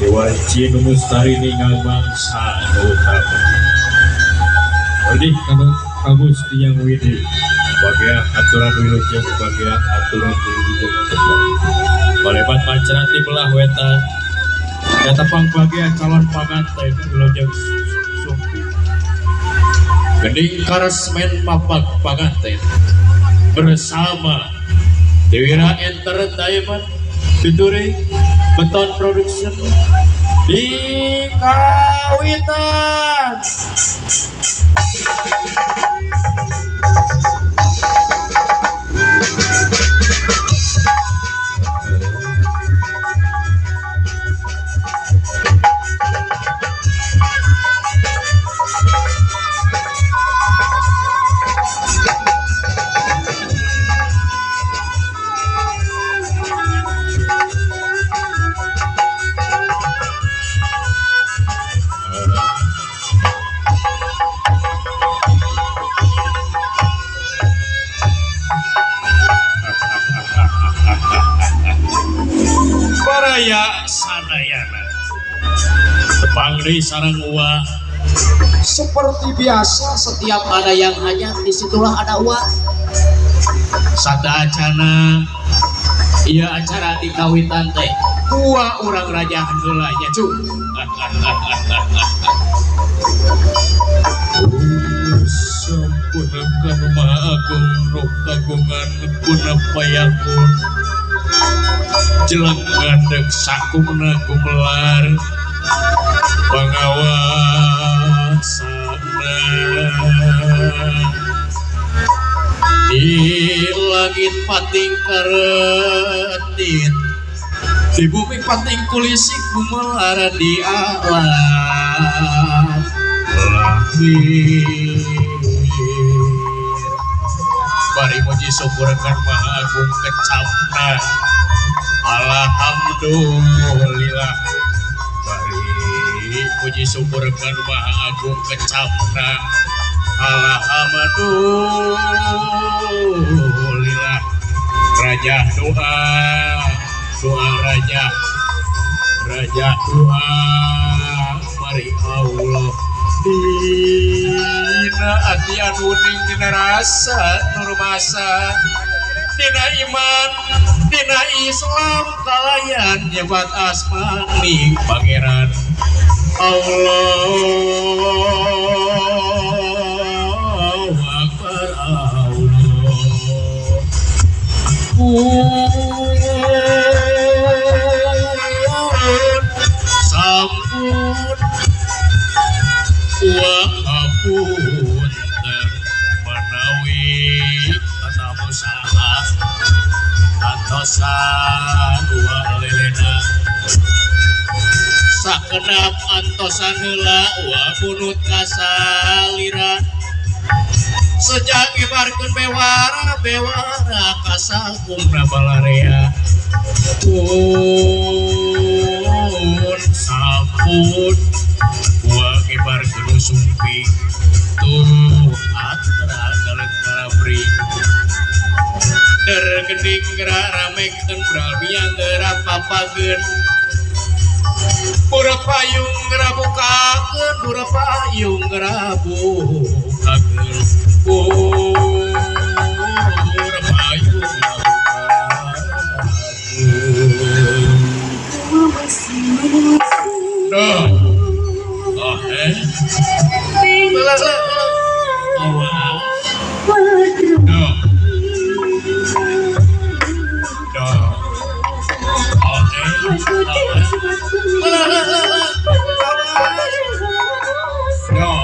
Wanci nu mustari ninggal mangsa nu utama. Wedih kanu ka Gusti Yang Widi. Bagea aturan wilujeng, bagea aturan wilujeng tepang. Balebat mancerat di belah wetan. Datapang bagea calon panganten wilujeng sumping. Gending karesmen mapag panganten bersama Dewira Entertainment featuring Beton Production di Kawitan. Baraya sadayana tepang deui sareng Uwa. Seperti biasa, setiap ada yang hajat, disitulah ada uang. Sata acana Iya acara di kawitan teh. Uwa urang raja heula nya cu. Sampuna kanu Maha Agung nu kagungan kuna payakun jeleng ngadeg sakumna gumelar pangawasana di langit pating karetit di bumi pating kulisik gumelar di alam lahir. Bari muji syukur kan Maha Agung kecapna alhamdulillah. Bari puji syukur kan Maha Agung kecapna alhamdulillah. Raja doa, doa raja, raja doa mari Allah dina ati anu ning dina rasa nur masa dina iman dina Islam kalayan nyebat asmani Pangeran Allahu Akbar Allah. Sampun wa apunten manawi tatamu saha antosan wa lelena sakedap antosan heula wa bunut kasalira sejak ngibarkeun bewara bewara kasakumna balarea pun sampun wa ngibarkeun sumpi tuh atra galeng kalabri der gending gerak ramekeun bralmiang gerak papageun pura payung gerak bukakeun pura payung gerak bukakeun pura payung gerak bukakeun. Duh. Oh, eh. Lah, lah, lah. Awas. Duh. Duh. Oh, eh. Oh, eh. Lah, lah, lah, lah. Awas. Duh.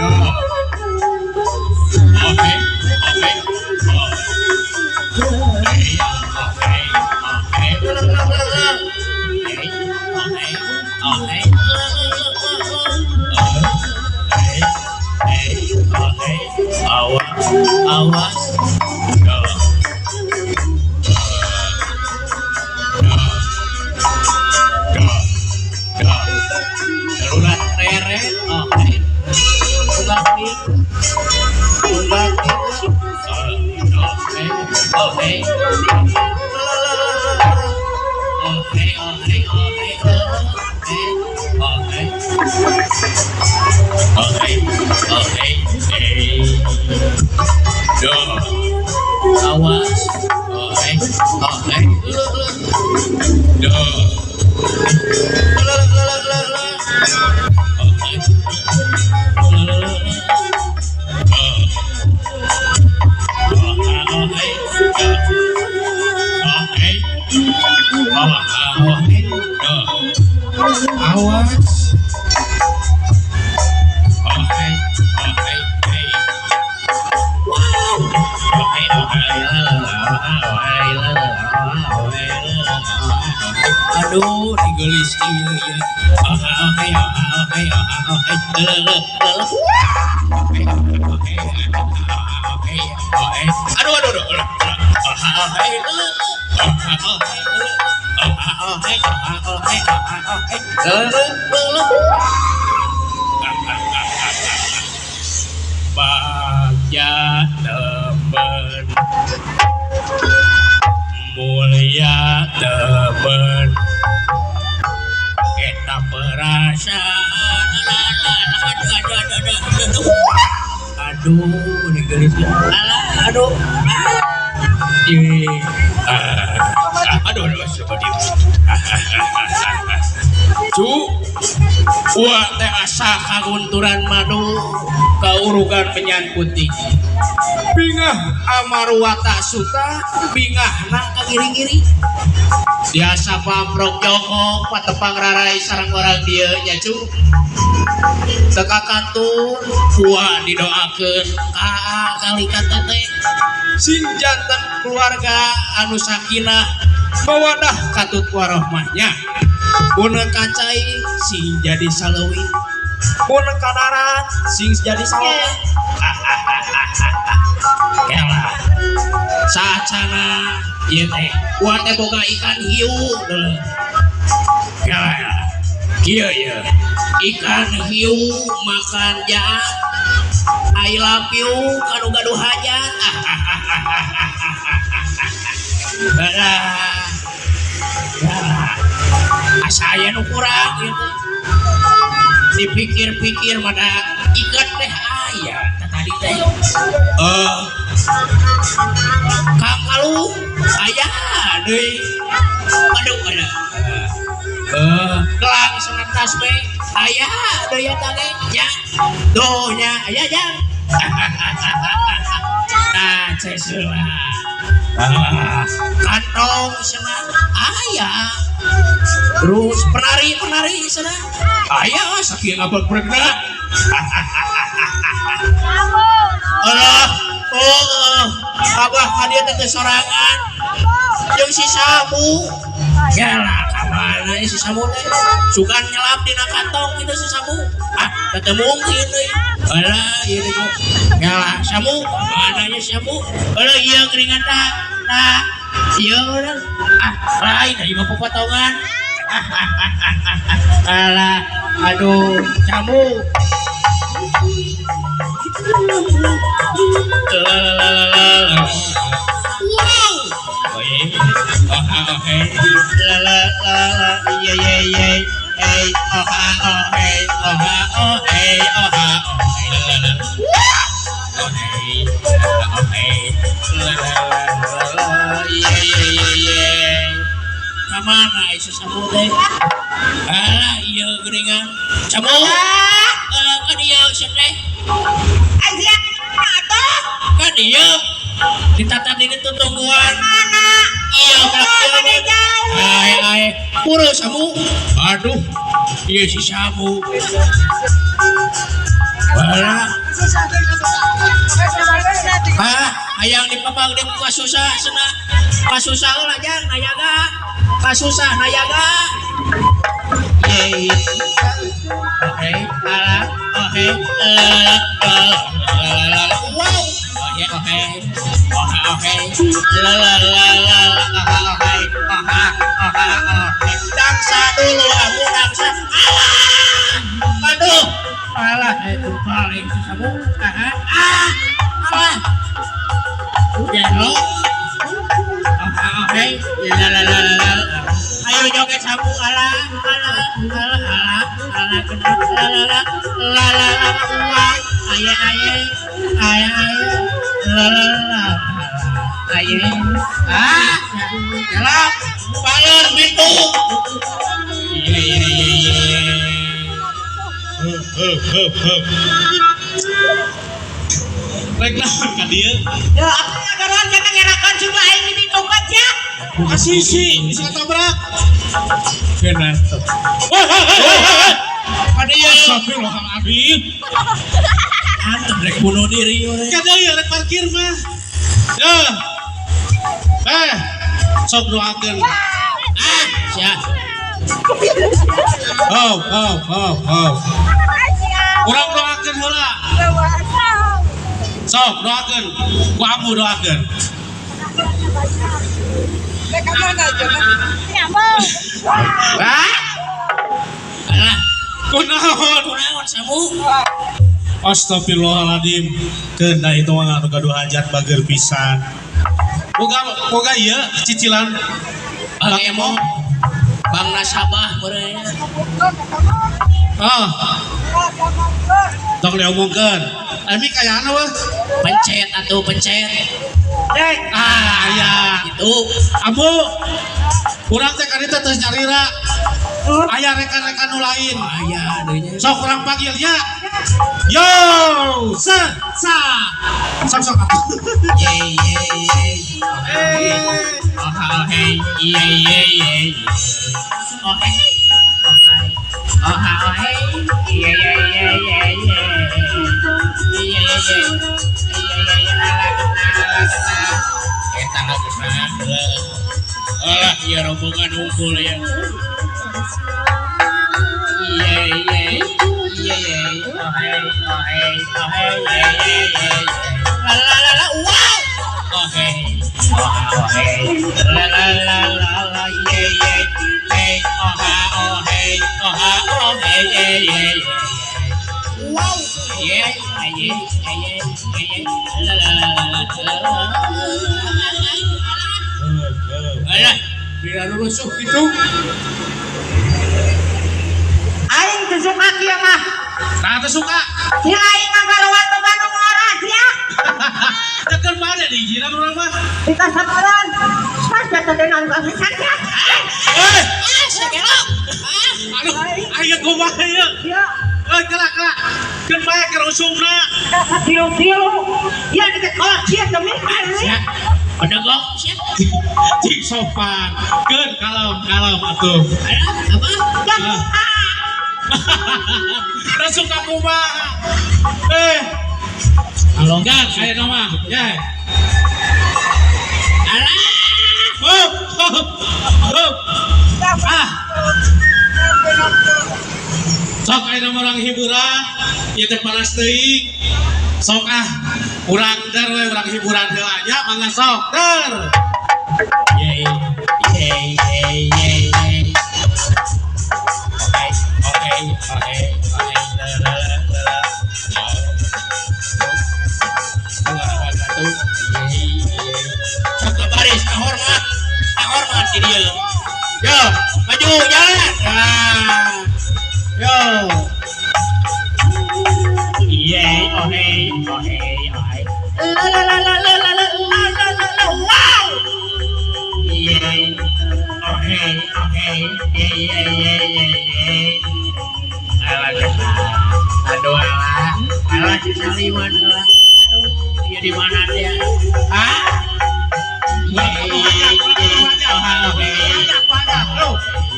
Duh. Oke, oke. Oh. Eh, oke, oke. Lah, lah, lah, lah. Eh, oke, oke. Lah, lah, lah, lah, lah. Eh, eh, oke. Awas, awas. Duh. Duh. Duh. Duh. Darurat rere. Oke. Ubaki. Ubaki. Oke, oke. Oke, oke, oke. Oke, oke, eh. Duh. Awas. Oke, oke. Leuh, leuh. Duh. Leuh, leuh, leuh, leuh. Oke. Leuh, leuh, leuh. Duh. Oke, oke. Oke. Duh. Awas. Oke, oke, hey. Wow. Oke, oke, oke, oke. Aduh, digelis iya iya. Oke, oke, oke, oke, oke. Oke, oke, oke, oke. Aduh, aduh, aduh. Oke, oke, oke, oke, oke, oke. Bagja temen, mulia temen, eta perasaan. Aduh, aduh, aduh, aduh, aduh, aduh, ini gelis. Alah, aduh. Ih, ah, aduh, aduh, coba diem. Cu, wah teh asa kagunturan madu, kaurugan menyan putih. Bingah amarwata suta, bingahna kagiring-giring. Biasa pamprok jongkok, patepang rarai sareng orang dieu nya, cu. Teka kantun, kuah didoakeun ka kali ka teteh. Sing janten keluarga anu sakinah mawadah katut warohmahnya. Mun ka cai sing jadi saleuwi. Mun ka darat sing jadi saloka. Kela. Sacana ieu teh kuat teh boga ikan hiu deuleu. Kela. Kieu ieu. Ikan hiu makan jaat. I love you kanu gaduh hajat. Alah. Ya. Asa aya nu kurang gitu. Dipikir-pikir mana ikan teh aya teh tadi teh. Eh, Kang Kalung aya deui. Aduh, ada. Eh, gelang sangat tasbih aya deui eta ge nya. Duh nya aya jang. Nah, cesula. Ah, kantong cenah aya. Terus penari-penari cenah aya sakieu ngabeg-bregna. Alah, oh, abah ka dieu teh sorangan. Jeung si Samu. Yalah, ka mana si Samu teh? Sugan nyelap dina kantong itu si Samu. Ah, teu mungkin euy. Alah, ieu teh. Yalah, Samu, mana nya Samu? Alah, ieu geuningan tah. Tah, ieu urang. Ah, lain ieu mah popotongan. Alah, aduh, Samu. La la la la la. Wow. Oke. Oh, ah, oke. La la la la. Ye ye ye. Hey, oh ah, oh hey, oh ah, oh hey, oh ah, oh hey, la la la. Oh hey, oh hey, la la la la la. Ye ye ye ye. Kamana ieu Samu teh? Alah, ieu geuningan. Samu. Alah, ka dieu sia teh. Aya atuh. Ka dieu. Ditata di ditu tungguan. Mana? Iya, Oh, ka mana jauh. Ae ae, pura Samu. Aduh, iya si Samu. Wala. Ah, hayang dipapag di kasusah cenah. Kasusah heula jang nayaga. Kasusah nayaga. Yeay. Oke, alah, oke, la la la la la la. Wow. Oke, oke. Oke, oke. La la la la la. Oke, oke, oke, oke. Dangsa dulu aku dangsa. Alah. Aduh. Alah, itu paling si Samu. Ah, ah. Alah. Jero. Oke, oke. La la la la la. Ayo joget Samu. Alah, alah, alah, alah, alah. la gendut la la la la la la wow aye aye aye aye la la la aye ah jalan paler pintu iya iya iya iya. Hup hup hup. Rek naon ka dieu? Ya, apa ngagaruan jangan ngerakan juga aing di tongkat ya. Kasisi, bisa tabrak. Kena. Wah, wah, wah, wah, wah. Ka dieu. Astagfirullahaladzim. Antep rek bunuh diri we. Ka dieu rek parkir mah. Ya. Eh, sok doakeun. Ah, sia. Oh, oh, oh, oh. Urang doakeun heula. Sok doakeun. Ku ambu doakeun. Wah. Alah, Kunaon? kunaon samu? Astagfirullahaladzim. Keun da itu mah anu gaduh hajat bager pisan. Boga boga ieu cicilan. Bang Emo. Bang nasabah meureun. Ah. Tong diomongkeun. Ami kayana weh. Pencet atuh pencet. Dek, Ah, aya. Itu. Ambu. Urang teh karita teh nyarira. Aya rekan-rekan nu lain. Aya deui nya. Sok urang panggil nya. Yo, se, sa. Sok sok atuh. Ye ye ye. Oh oh hey, ye ye ye. Oh hey. Oh hey. Oh oh hey. Ye ye ye ye ye. Ye ye ye. Ye ye ye ala kenal ala kenal. Eta kenal. Alah, ya rombongan unggul ya. Ye ye ye ye. Oh hey, oh hey, oh hey, ye ye ye. La la la la, wow. Oh hey, oh oh hey, la la la la la, ye ye, hey, oh ha, oh hey, oh ha, oh hey, ye ye ye. Wow, ye ye ye ye ye, la la la la la la. Alah, bila rusuh gitu. Aing teu suka kieu mah. Nah, teu suka. Ya aing ngagaruan boga nu ngora sia. Tekan mana diizinan urang mah? Di kasabaran. Pas jatuh teh naon pisan sia. Eh, Ah, sekelok. Ah, aduh, ayo kumaha ieu? Ya, Eh, kelak kelak. Keun bae keur usumna. tilu-tilu. Ya di kolot sia demi ya, pedegong sia. Cik sopan. Keun kalem kalem atuh. Alah, apa? Dan ah, Teu suka kumaha? Eh, Halo, gan aya mah. Ya. Alah. Hup, hup, hup. Ah. Sok aya nama urang hiburan, ieu teh panas teuing. Sok ah, urang der we urang hiburan heula nya, mangga sok der. Ye ye ye ye ye. Oke, oke, oke, oke. La la la la la. Dua, satu. Ye ye. Sok baris, hormat. Hormat di dieu. Yo, maju jalan. Nah. Yo. Ye, oh hey, oh hey, oh hey. La la la la la la la la la la la. Wow. Ye, oh hey, oh hey, ye ye ye ye ye. Alah, aduh alah, alah si Saliman lah. Aduh, dia di mana dia? Hah? Ye ye ye, oh oh hey.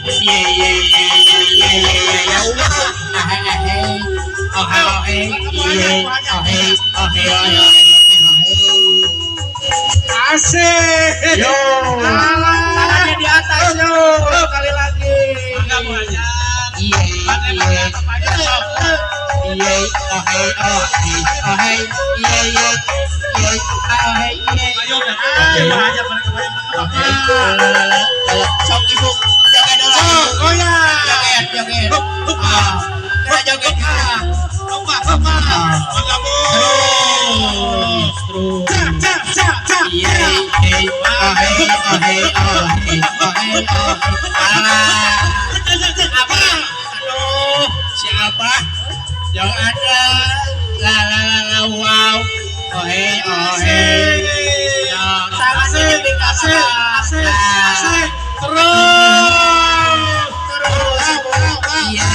Ye ye ye ye ye ye ye ye. Wow. Ah ah hey. Oh oh hey, ye, oh hey, oh hey, oh hey, oh hey. Asik. Yo. Alah. Tangannya di atas yo. Sekali lagi. Mangga Bu Hajat. Ye ye. Ye, oh hey, oh hey, oh hey, ye ye, ye, oh hey, ye. Ayo, ayo Bu Hajat pada kebayang. Oke, la la la la. Sok ibu, joget dulu. Sok, goyang. Joget, joget. Hup, hup. Ah, kena joget. Ah. Lupa, lupa. Mangga Bu. Terus, terus. Ca, ca, ca, ca. Ye, hey, oh hey, oh hey, oh hey, oh hey, oh hey. Alah. Apa? Aduh, si Yang ada la la la la wow. Oh hey, oh hey. Yo, tangan Asik, di asik, asik, asik. Terus. Terus. Terus. Iya.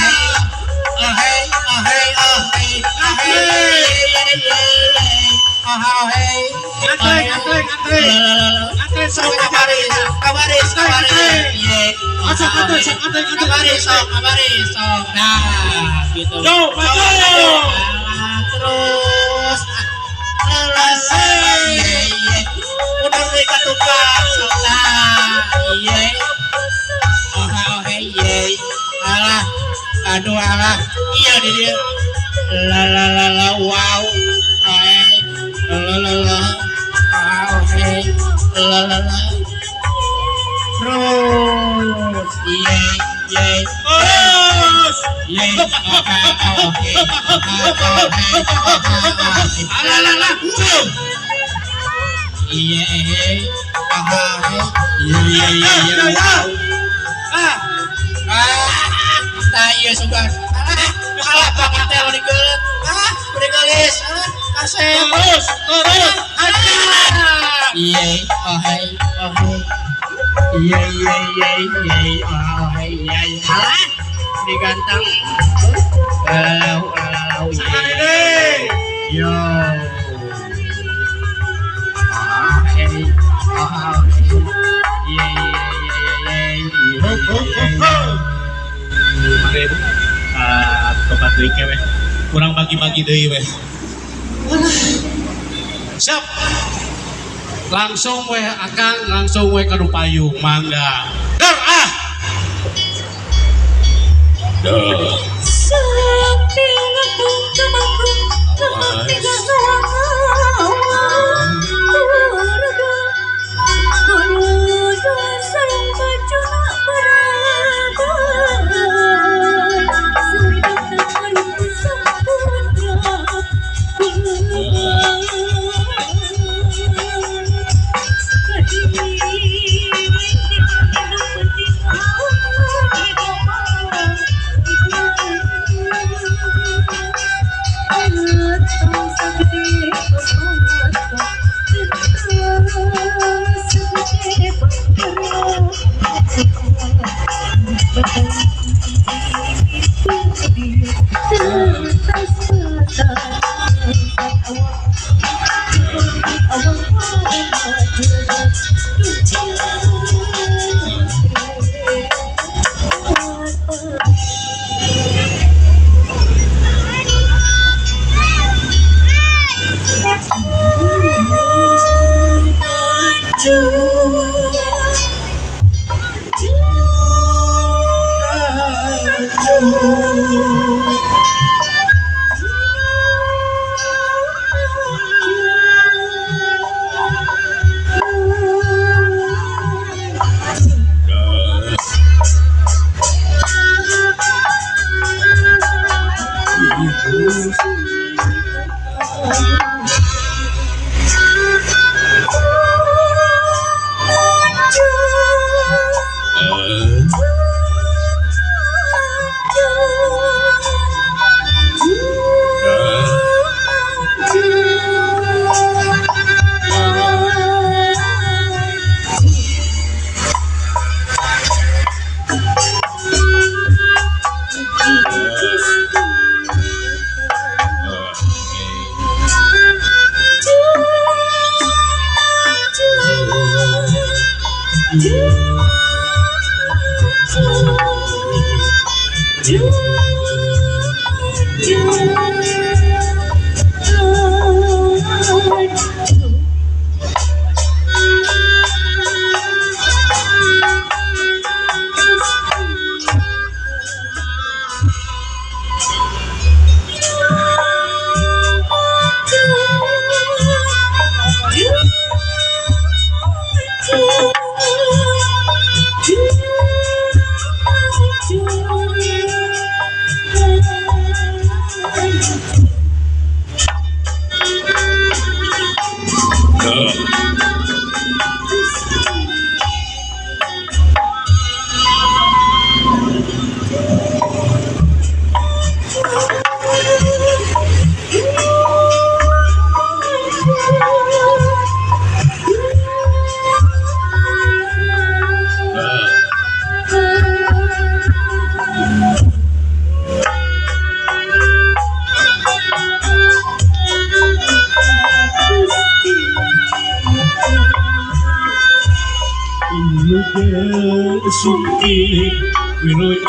Oh hey, oh hey, oh hey. Oh hey, yeah, yeah, yeah. Oh oh hey. Ngantri, ngantri, ngantri. La la la la. Ngantri, Sok sok kabaris, kabaris, kabaris. Iya. Masuk, ngantri, sok ngantri, ngantri. Kabaris, sok, kabaris, sok. Nah, gitu. Yo, maju. Nah, terus. La la la. Iya, iya. Udah mereka tukang, sok nah. Iya. Oh, oh, hey, iya. Alah. Aduh, alah. Iya, di dia. La la la la, wow. Hey. La la la. Ah, oke. La la la. Terus. Iya, iya. Terus. Iya. Oke, oke. Oke, oke. Alah, alah, alah. Cung. Iya, eh. Aha, eh. Iya, iya, iya, iya. Wow. Ah, Ah, tah ieu sugan. Alah, alah pangatel digeuleut. Ah, geulis. Ah, kasep. terus, terus. Ah. Iya, oh hey, oh hey. Iya, iya, iya, iya, oh hey, iya, iya. Alah, diganteng. Lalau, lalau, iya. Sekali deh. Yo. Oh hey, oh hey. Iya, iya, iya, iya, iya. Ho, ho, ho, ho. Mangga ibu. Ah, tempat deui ke weh. Kurang bagi-bagi deui weh. Siap. Langsung weh akang, langsung weh ka nu payung, mangga. Der ah. Duh.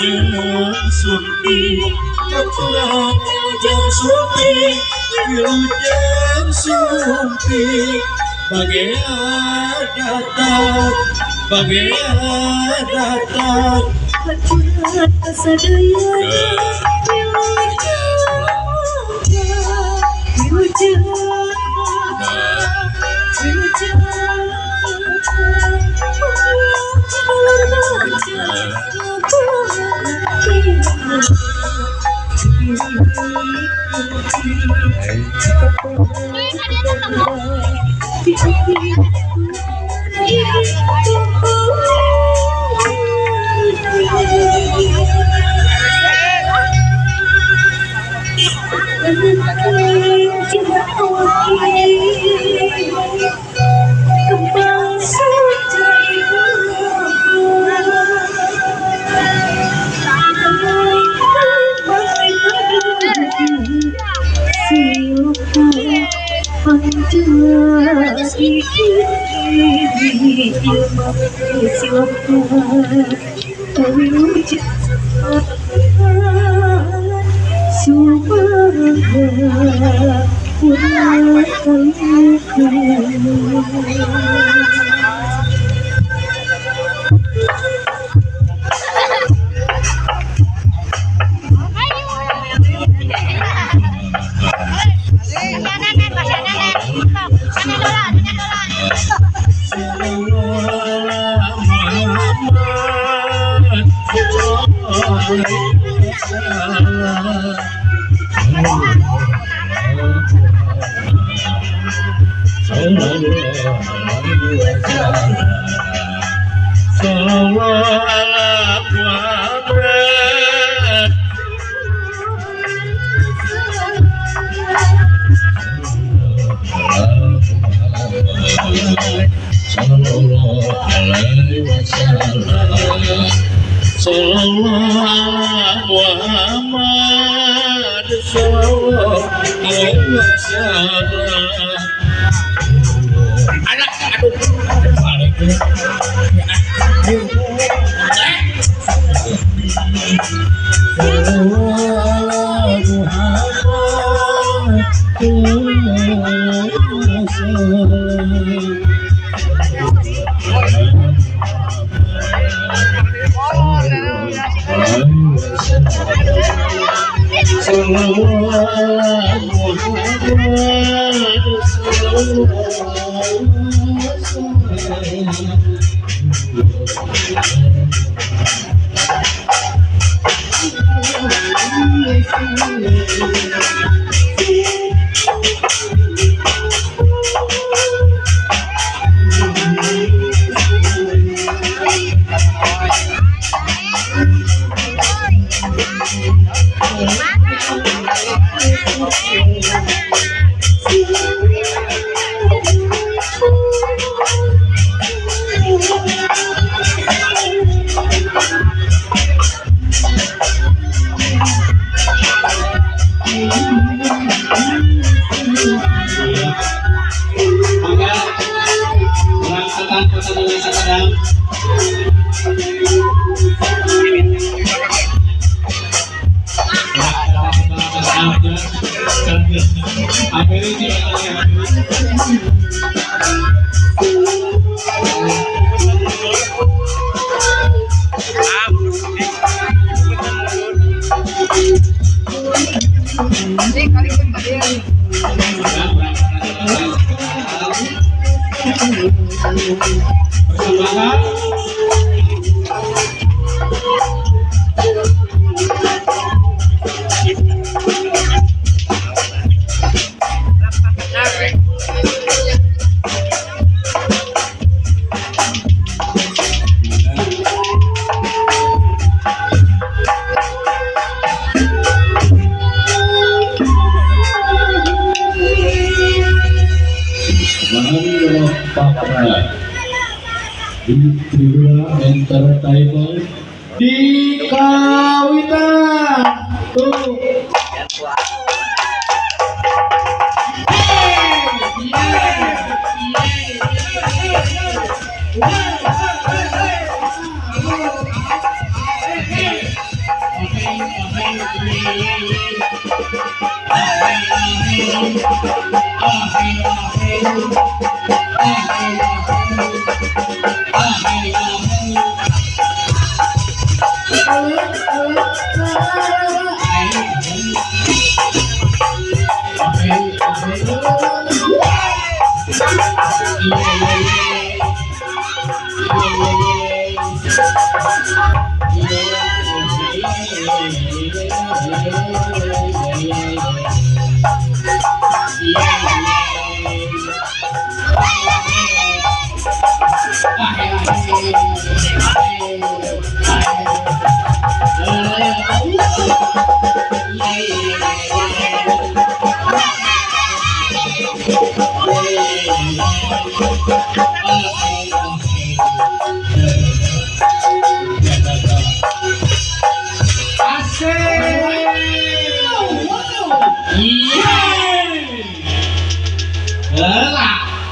Wilujeng Sumping, haturang wilujeng sumping, wilujeng sumping. Bagea datang, bagea datang. Haturang kasadayana wilujeng wilujeng wilujeng Kembang Sallallahu ala Muhammad sallallahu alaihi wasallam. Anak, aduh. Sallallahu ala Muhammad sallallahu alaihi wasallam. Sallallahu ala Muhammad sallallahu alaihi wasallam. Mangga urang tetan sakedap. Persembahan di Tribuna Entertainment di Kawitan. Tuh.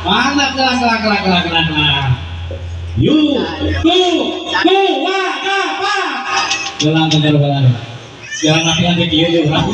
Mana kelak kelak kelak kelak kelak kelak. Yu, ku, ku, wa, ka, pa. Gelang gelang gelang. Sekarang latihan di kieu jeung urang.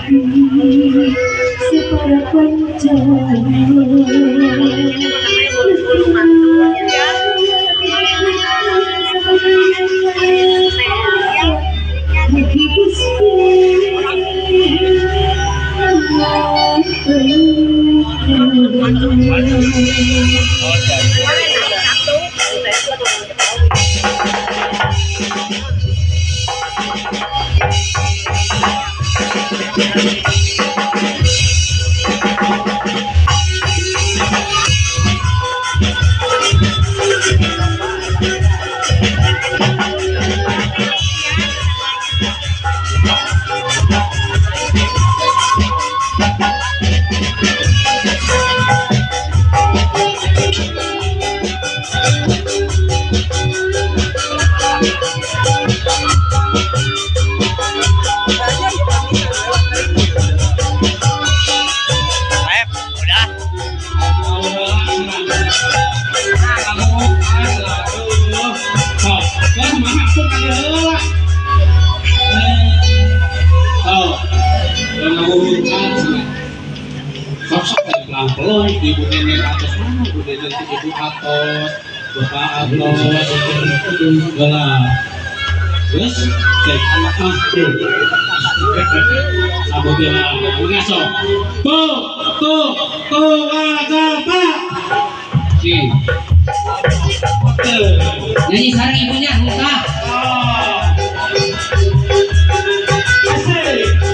Hati separa Ibu nenek atas mana, ibu nenek ibu atas, bapak atas, lah. Terus, cek anak ah, ngaso. To, to, to, pa. Si. Nyanyi sareng ibunya, usah. Asik.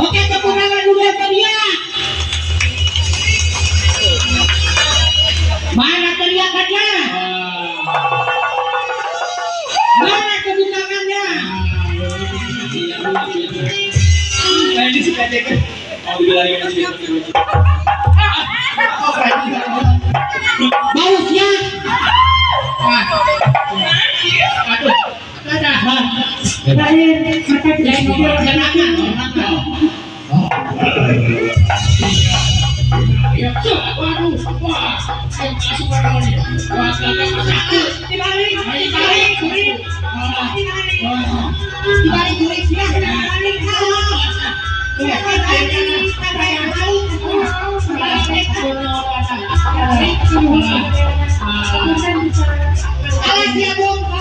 Oke, tepuk tangan dulu ya dia. Mana teriakannya? Mana tepuk tangannya? Bau siang. Terakhir, Waduh, wah, ayo masuk orang ini. Wah, Dibalik, dibalik, kuring. wah, Dibalik. wah. Dibalik kuring sia. Dibalik. Alas ya, Bu.